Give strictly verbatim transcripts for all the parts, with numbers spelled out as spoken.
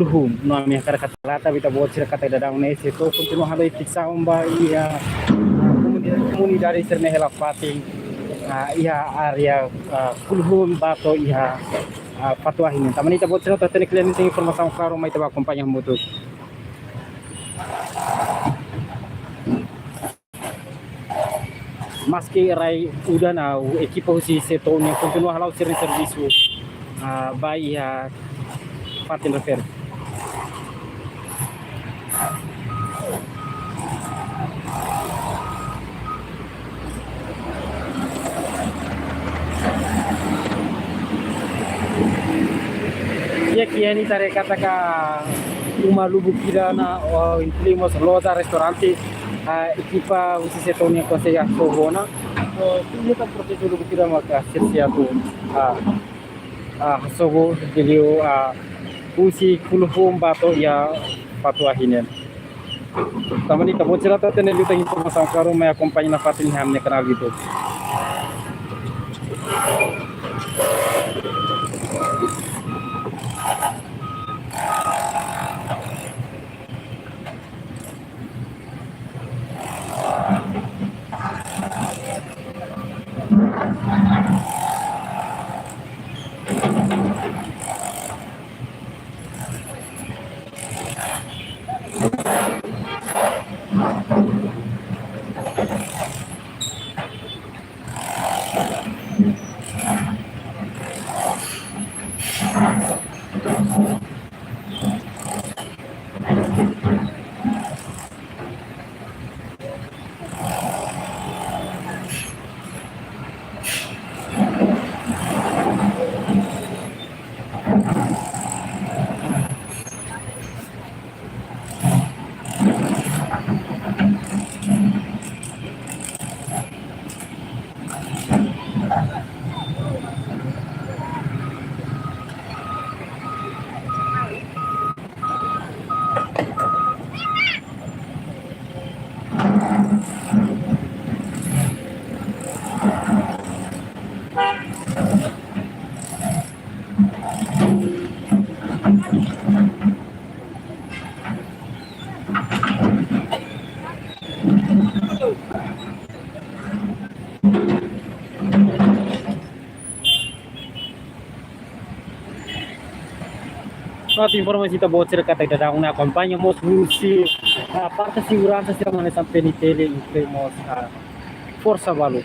Kuluhun, no ami hakarak katak ita-boot sira katak daudaun ne'e setór kontinua halo evisaun ba iha, ah, komunidade, komunidade sira-ne'e hela fatin, ah, iha área, ah, Kuluhun ba to'o iha, ah, Fatuahi nian. Tanba ne'e ita-boot sira atu hatene kle'an informasaun klaru mai ita bá akompaña hamutuk. Maski rai udan, ah, ekipa husi setór nian kontinua hala'o sira-nia servisu, ah, ba iha fatin refere. Iha ki'ik ne'e ita haree katak uma lubuk ida ona, oh, inklui mós loja, restaurante, ah, ekipa husi setór nian konsege hasobu ona. So, iha tan prosesu lubuk ida maka sira sei atu, ah, ah, hasobu liuliu, ah, husi Kuluhun ba to'o iha Fatuahi nian. Tanba ne'e ita-boot sira atu hatene liután informasaun klaru mai akompaña nafatin iha ami-nia kanál YouTube. Atu informa ita-boot sira katak daudaun ne'e akompaña mós husi, ah, parte seguransa sira hanesan P N T L, inklui mós, ah, forsa balu.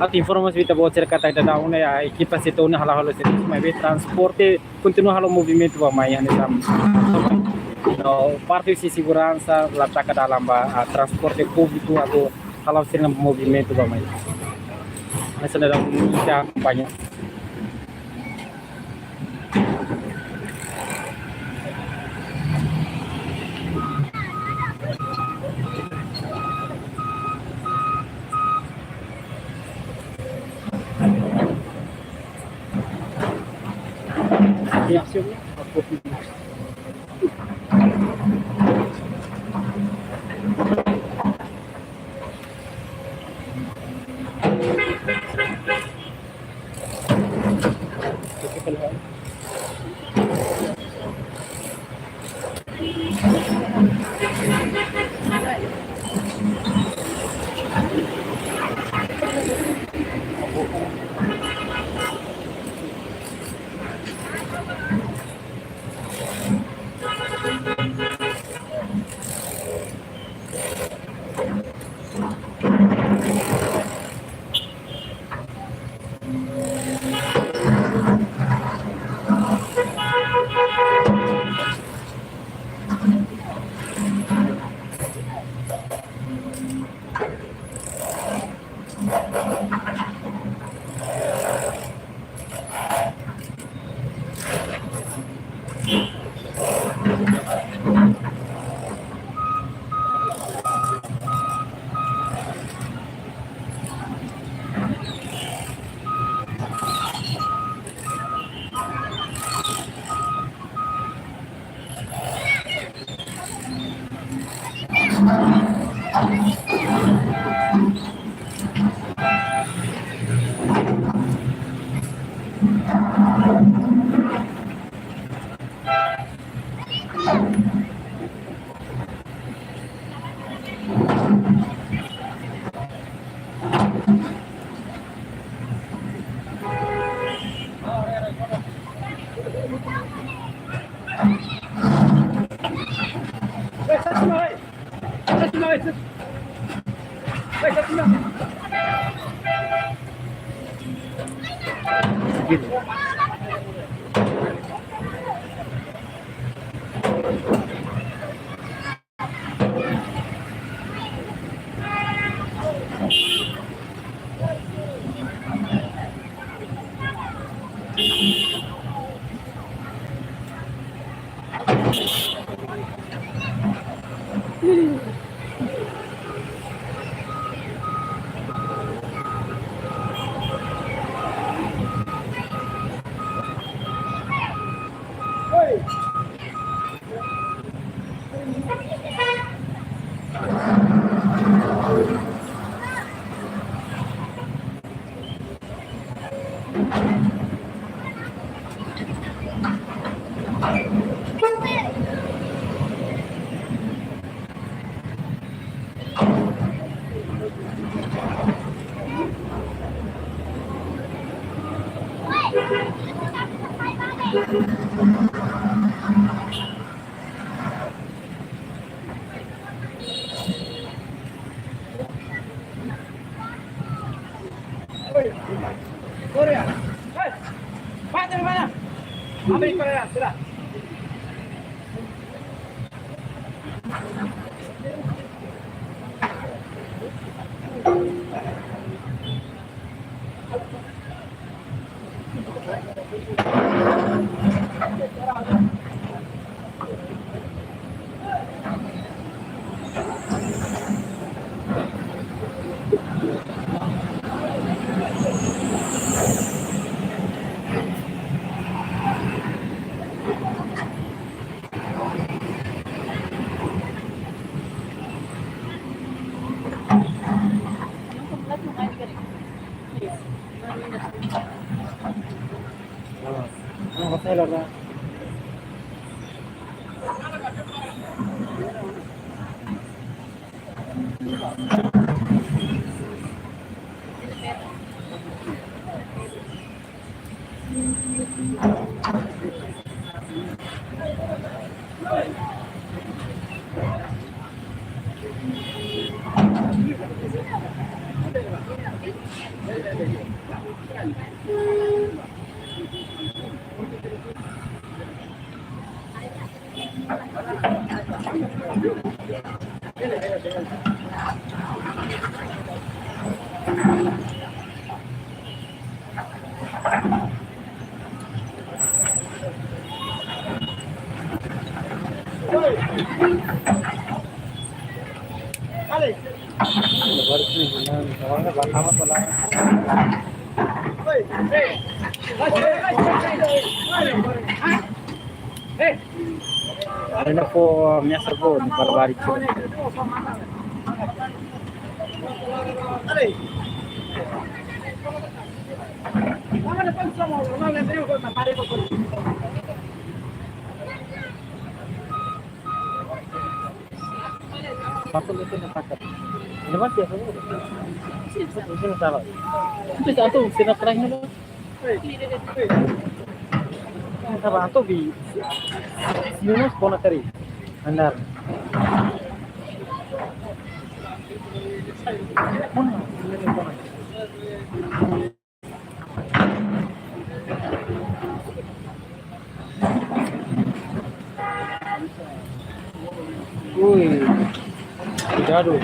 Atu informa ita-boot sira katak daudaun ne'e, ah, ekipa setór ne'e hala'o, hala'o servisu, maibé transporte kontinua halo movimentu bá-mai hanesan. No parte husi seguransa la taka dalan ba, ah, transporte públiku atu hala'o sira-nia movimentu bá-mai. Hanesan daudaun ita akompaña. Ainda fó ameasa gol no Barbárie. Satu meter na taka. Ini masih apa? Sini salah. Itu satu sini terakhir. Salah satu di sini mas pona tadi. Andar. Mana? Ui, cuidado.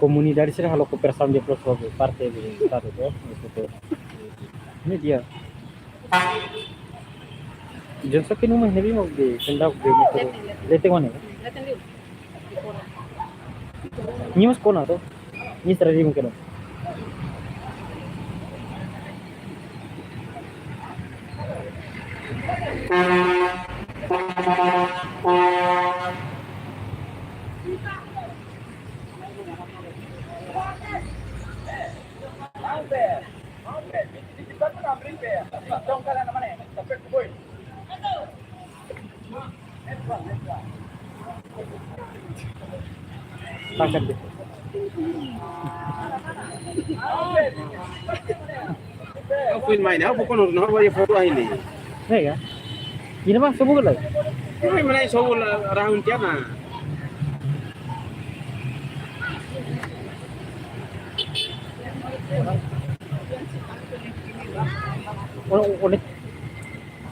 komunidade sira halo kooperasaun de plus ho parte de estadu to, itu to. Ini dia. Johnson ke numa heavy mau de sendau de itu. Leten mana? News kona to. News tadi mungkin. Pangkat dia. Aku main apa kono na ba foto ini. Iya. Ini mah semua lah. Ini mana semua lah rahun tiana. Oh, oh, ini.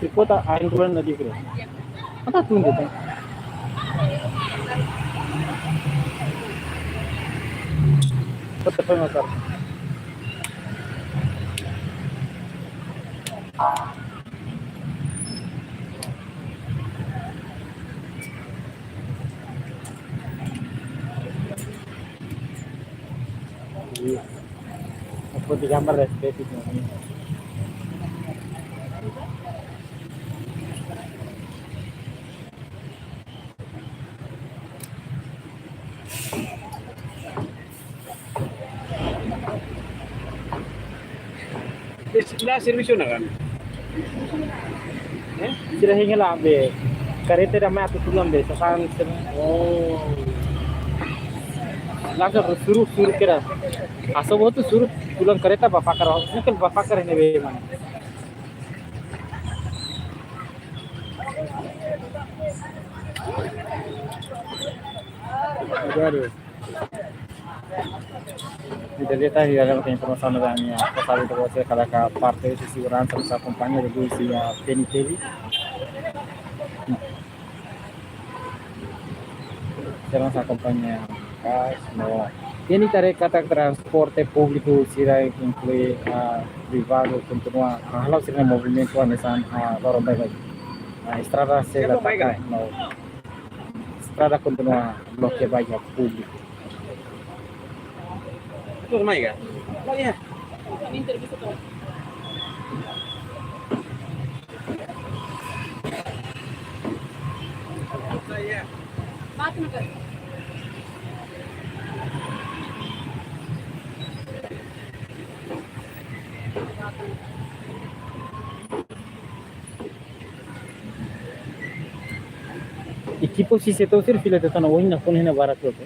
Trikota ain ruan na dikira. Ata tun de tan. Kota Pematar. Iya. Aku di gambar ya, seperti itu. Sira hengela be kareta ida mai atu tulan be sasán sira. Oh. Langsung suru suru kira. Aso botu suru tulan kareta ba fakar. Mungkin ba fakar ini be mana. Aduh, aduh. Ita lihat tadi ada informasaun ne'ebé ami, ah, pasal itu buat saya kalau ke parte sisi orang sama akompaña de sira, ah, P N T V. Sira akompaña kas no. Ini tadi katak transporte públiku sira inklui, ah, privadu kontinua, ah, halo sira movimentu hanesan, ah, loron baibain. Ah, estrada sei la taka, no. Estrada kontinua bloke ba iha públiku. Terus mai ka? Mai ya. Ekipa sira to'o sira fila tana ohin na kone na barak lote.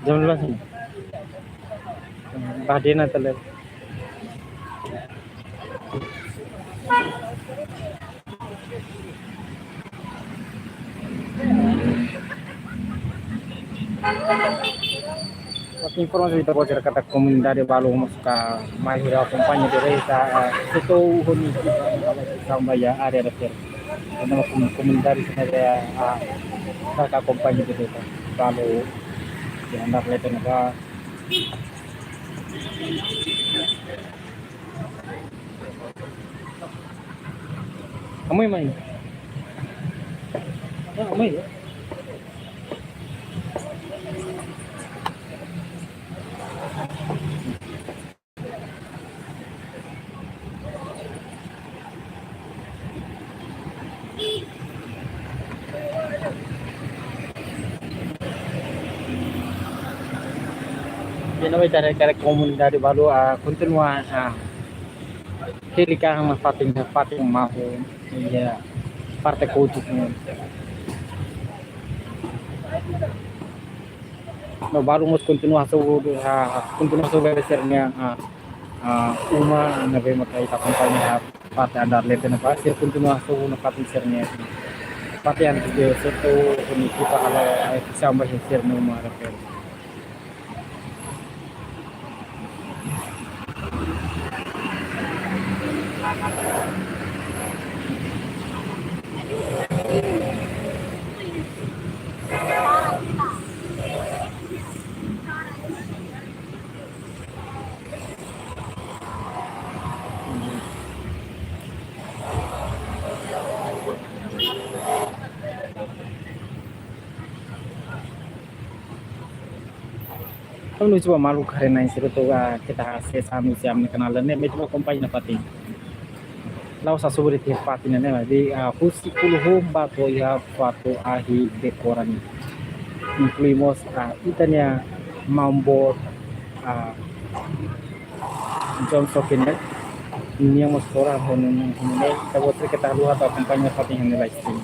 Jam dua belas ini. Badena tele. Oke, informasaun ita-boot sira katak komunidade balu mós ka mai hodi akompaña direta, eh, setór hodi samba iha área refere. Karena komu-, komunidade sira, eh, ah, ka akompaña direta. Balu iha andar leten ne'ebá. Amoi mai. Ah, amoi ya. Ita haree katak komunidade balu, ah, kontinua, ah, hili ka mai fatin, fatin mai, iha parte kotuk ne'e. No balu mós kontinua hasoru, ha, ha, kontinua hasoru sira-nia, ah, ah, uma ne'ebé maka ita akompaña iha parte andar leten ne'ebá, sira kontinua hasoru no fatin sira-nia. Parte antes de setór hodi ekipa halo, ah, samba iha sira-nia uma refere. Ami-nia maluk haree-na'in sira hotu, ah, keta hasees ami-nia kanál ne'e, mai ita akompaña nafatin. La'ós só sobre te fatin ne'e, maibé, ah, husi Kuluhun ba to'o iha fatin ahi Bekoran. Inklui mós, ah, ita-nia maun-boot, ah, John Sokine, nia mós foin ha'u hanoin, hanoin, ita-boot sira keta haluha atu akompaña fatin iha live stream.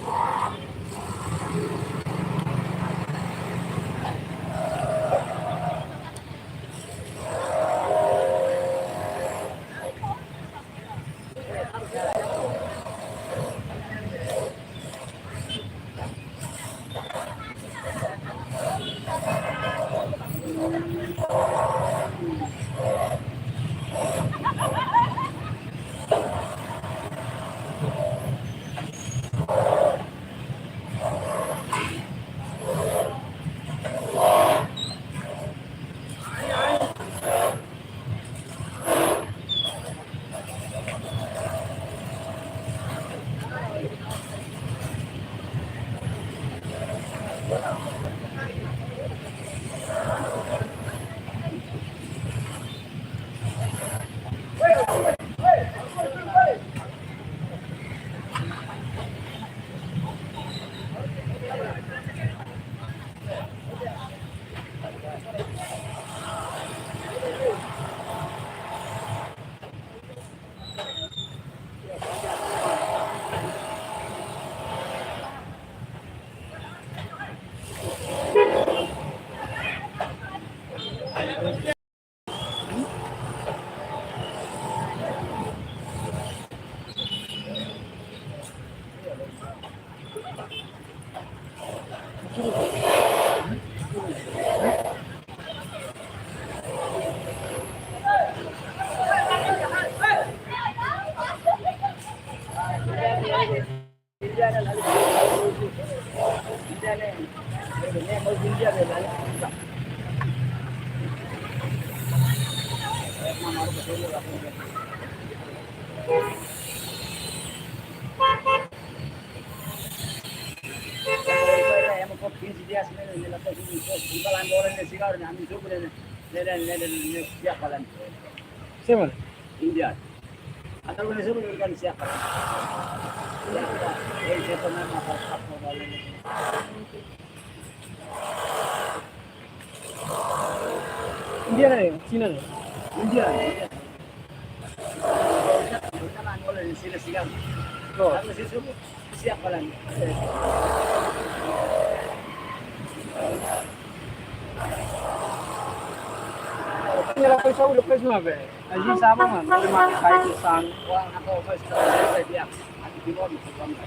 Sé mak ne'e? India. Atau boleh sebut kan siapa? Siapa? Eh, siapa nama? Apa, apa, apa, apa. India ne'e, Cina ne'e? India, India. Nama boleh Cina siapa? Oh. Atau saya sebut siapa lagi? Ini lah, kau tahu, udah, kau semua, be. Aji sama, man. Terima kasih, sang. Wah, aku, kau sudah, saya bilang. Aku di bawah, di bawah.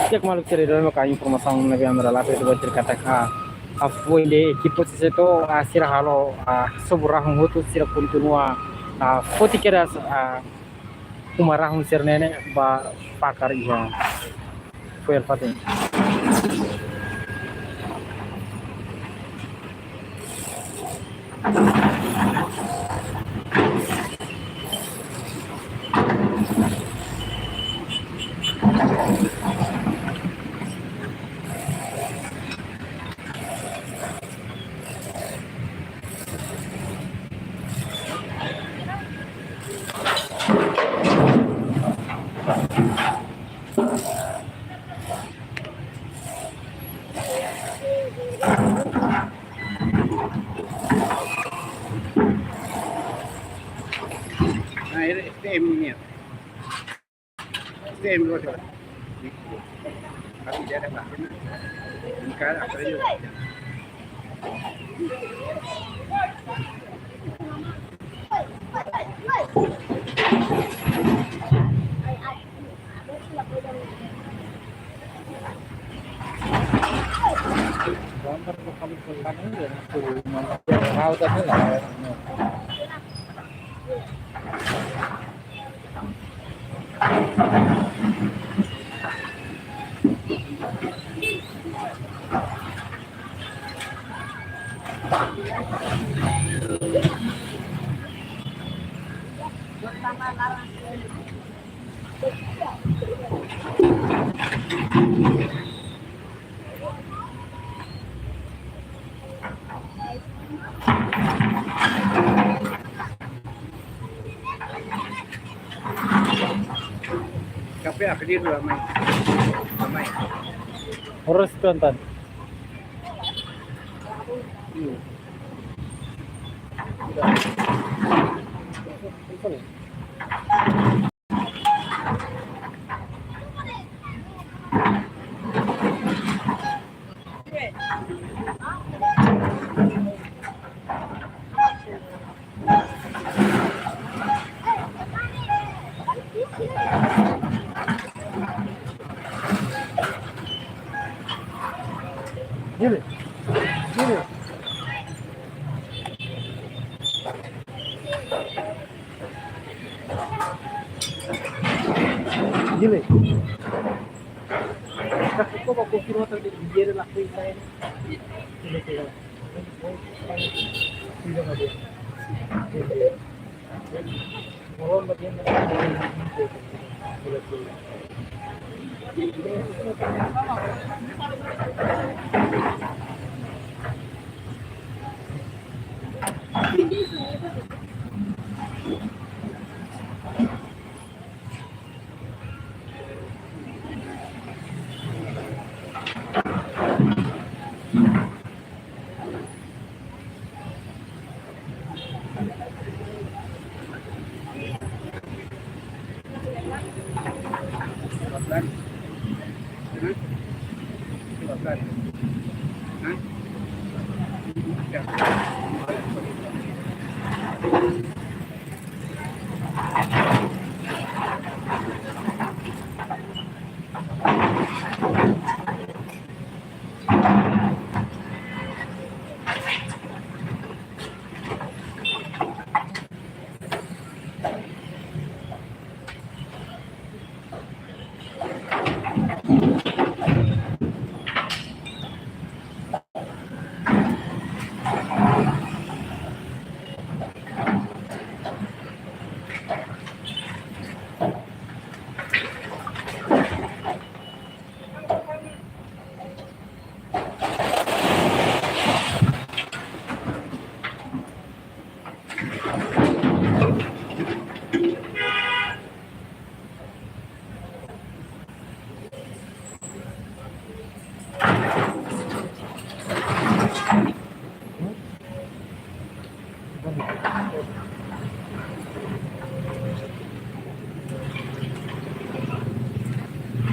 Di'ak maluk sira, ida-ne'e mak informasaun ne'ebé ami hato'o ba sira katak, ah, ah, foin de'it ekipa sira to'o, ah, sira halo, ah, sobu rahun hotu, sira kontinua, ah, foti kedas, ah, uma rahun sira-ne'e ba fakar iha fo'er fatin. Nah, ini S T M ini ya. S T M dulu coba. Tapi dia ada plastik. Ini kan apa itu? Kafe apa dia dulu, Amai? Amai. Terus, Tuan Tan. Hmm. Gile. Kau kau kau kira tadi dia dah lakuin saya. Gile, gile. Tidak ada. Gile.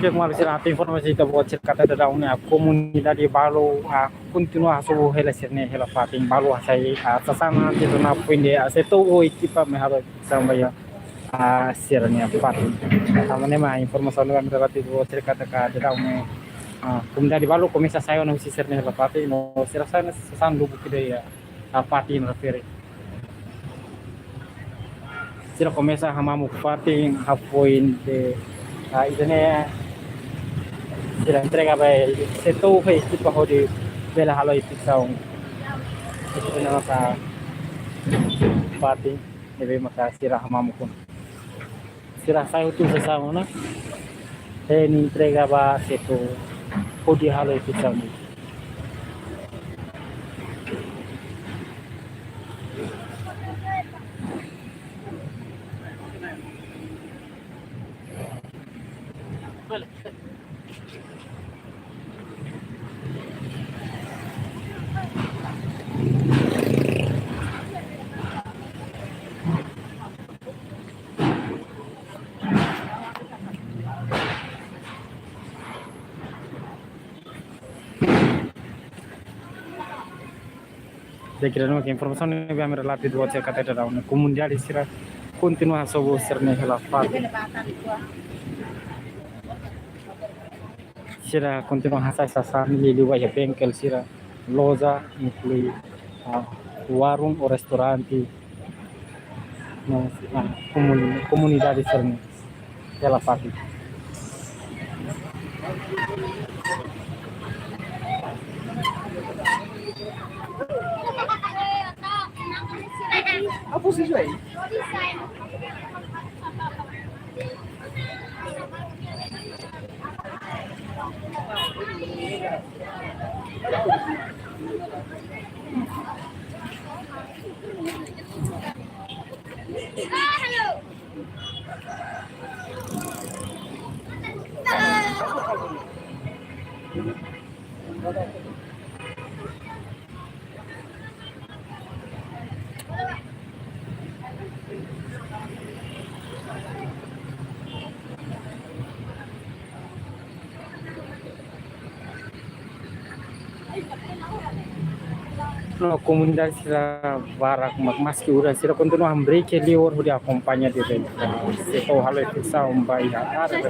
Oke, kembali sira, atu informasi ita-boot sira katak daudaun ne'e komunidade balu, ah, kontinua hasobu hela sira-nia hela fatin, balu hasai, ah, sasán atu tuna puin de, ah, setou ho ekipa mai halo sasán ba iha, ah, sira-nia fatin. Tanba ne'e mak informasaun ne'ebé ami relata ita-boot sira katak daudaun ne'e, ah, komunidade balu komesa sai ona husi sira-nia hela fatin, no sira sai ona sasán lubuk ida iha, ah, fatin refere. Sira komesa hamamuk fatin, hafoin de'it, ah, ida-ne'e sira entrega ba setou ho ekipa hodi bele halo eviksaun. Ida-ne'e maka fatin ne'ebé maka sira hamamuk ona. Sira sai hotu sasán ona, eh, entrega ba setou hodi halo eviksaun. Sira-ne'e maka informasaun ne'ebé ami relata ita-boot sira katak daudaun ne'e komunidade sira kontinua hasobu sira-nia hela fatin. Sira kontinua hasai sasán liuliu ba iha bengkel sira, loja, inklui, ah, warung ou restaurante. No, ah, komun-, komunidade sira-nia hela fatin. Apa sih, Joy? No komunidade sira barak mak maski udan sira kontinua hamriik liur hodi akompaña di'ak. Setou halo eviksaun ba iha área.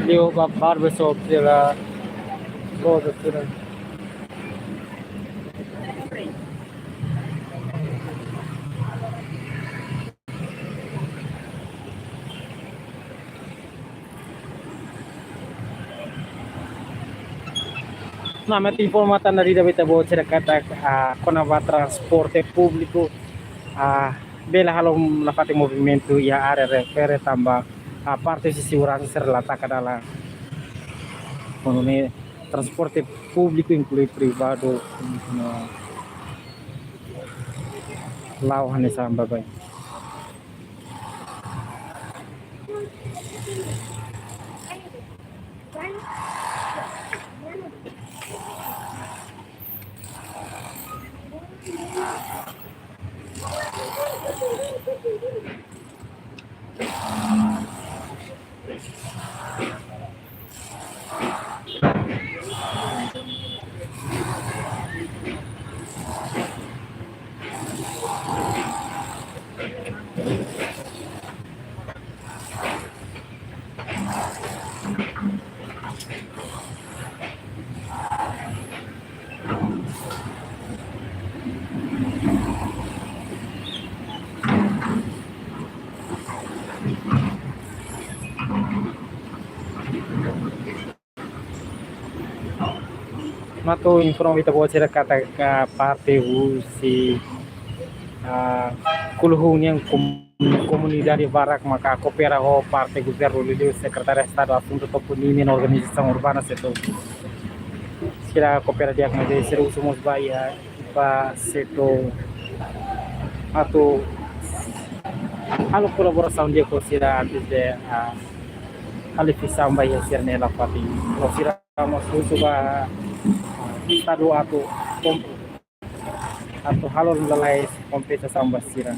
Liu ba barbershop sira, Rosa sira. Nah, mak informa tan dari ida ba ita-boot sira katak, ah, kona-ba transporte públiku, ah, bele halo nafatin movimentu iha área refere tanba, ah, parte husi seguransa sira la taka dalan. Kuandu ne'e transporte públiku inklui privadu, no la'o hanesan baibain. Mak atu informa ita-boot sira katak parte husi, ah, Kuluhun nian kom-, komunidade barak maka koopera ho parte governu liuliu Sekretáriu Estadu Asuntu Toponímia no Organizasaun Urbana setór. Sira koopera di'ak maibé sira husu mós ba iha ba setór atu halo kolaborasaun di'ak ho sira antes de, ah, halo fisaun ba iha sira-nia nafatin. No sira mós husu ba Estadu atu kom-, atu halo lalais kompensasaun ba sira.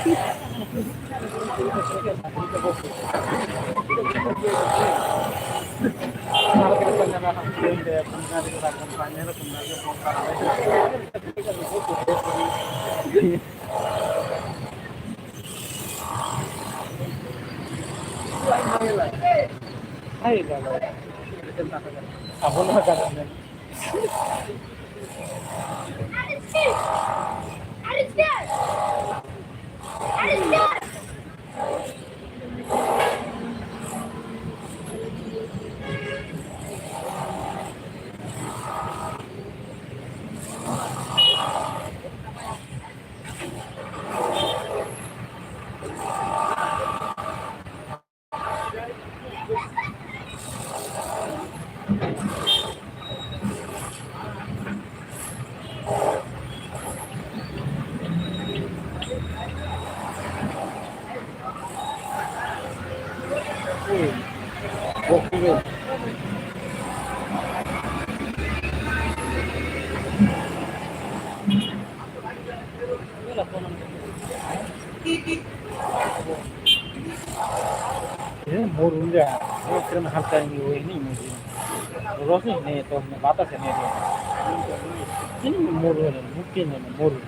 Eh, moru ne'e, eh, kena harta ini, oh, ini moru. Terus ne'e, ne'e, terus ne'e, batas ne'e, ne'e. Ini moru ne'e, mungkin ne'e, moru.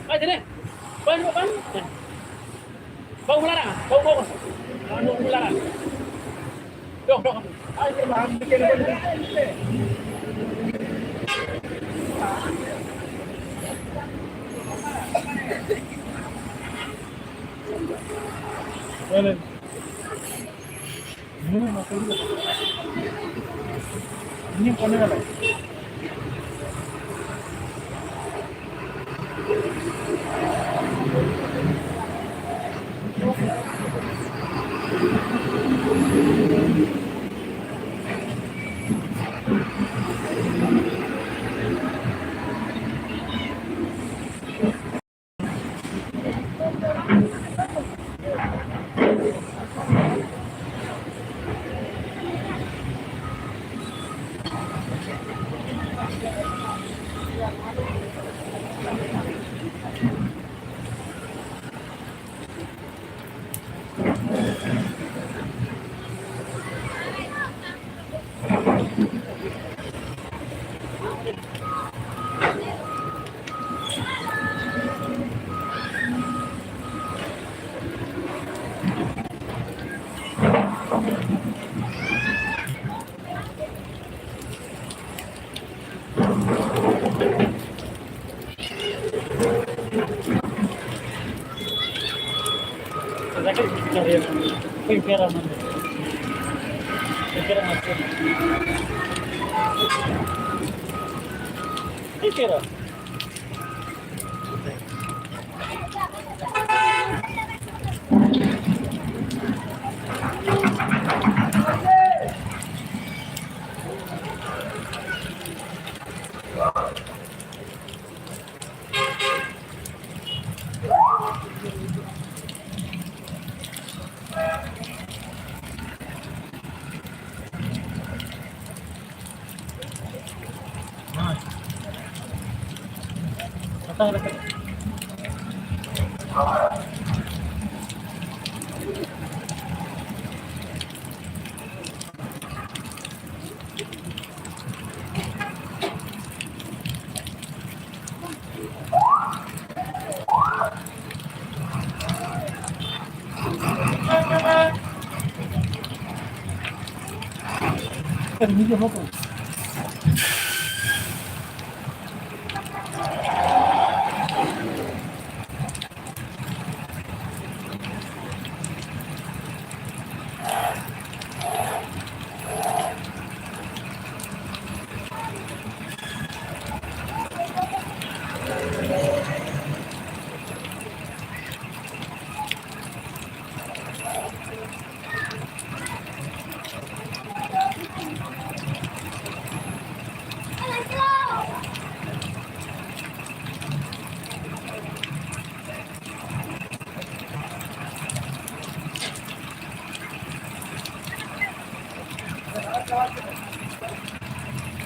Vai, Dene. Vai, vai, vai. Bau melarang, bau, bau. Bau melarang. Dok, dok. Ai, terima kasih. Olha. Ini masuk dulu. Ini yang paling galak. Espera.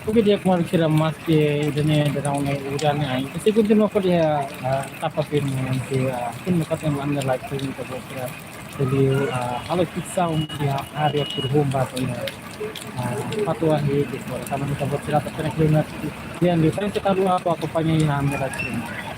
Oke, di'ak, maibé sira, maski ida-ne'e daudaun ne'e udan, ah, ita sei kontinua fali, ah, ah, tapa firme, ah, ita sei kontinua fali anda live streaming, ita-boot sira bele, ah, halo fiksaun iha área Kurihomba, ah, Patuahi, di Fora. Tanba ita-boot sira atu pernah kena lian di frente, tanba atu akompaña iha ami-nia live streaming.